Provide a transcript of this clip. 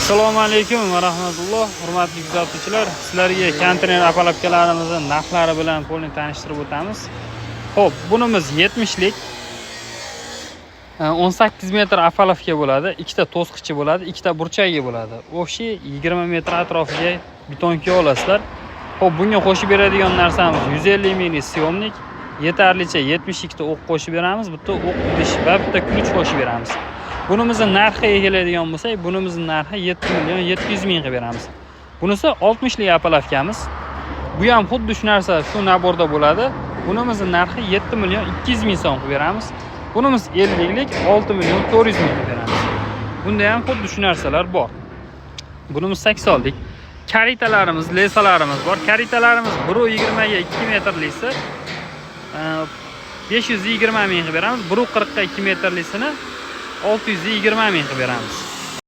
Assalomu alaykum va rahmatulloh, hurmatli kuzatuvchilar. Sizlarga konteyner опалубка larimizni narxlari bilan to'liq tanishtirib o'tamiz. Xo'p, bunimiz 70 lik 18 metr опалубка bo'ladi, ikkita to'sqichi bo'ladi, ikkita burchagi bo'ladi. Общий 20 metr atrofiga betonka olasizlar. Xo'p, bunga qo'shib beradigan narsamiz 150 minglik съёмник, yetarlicha 72 ta o'q qo'shib beramiz, bitta o'q idish va bitta ключ qo'shib beramiz. Bunimizni narxiga keladigan bo'lsak, bunimizni narxi 7 million 700 ming qilib beramiz. Bunisi 60 lik опалубка miz. Bu ham xuddi shu narsa, shu набор da bo'ladi. Bunimizni narxi 7 million 200 ming so'm qilib beramiz. Bunimiz 50 lik 6 million 400 ming qilib beramiz. Bunda ham xuddi shu narsalar bor. Bunimiz 80 lik. Karitalarimiz, леса larimiz bor. Karitalarimiz 1.20 ga 2 metrlisi 520 ming qilib beramiz. 1.40 ga 2 metrlisini 620 ming qilib beramiz.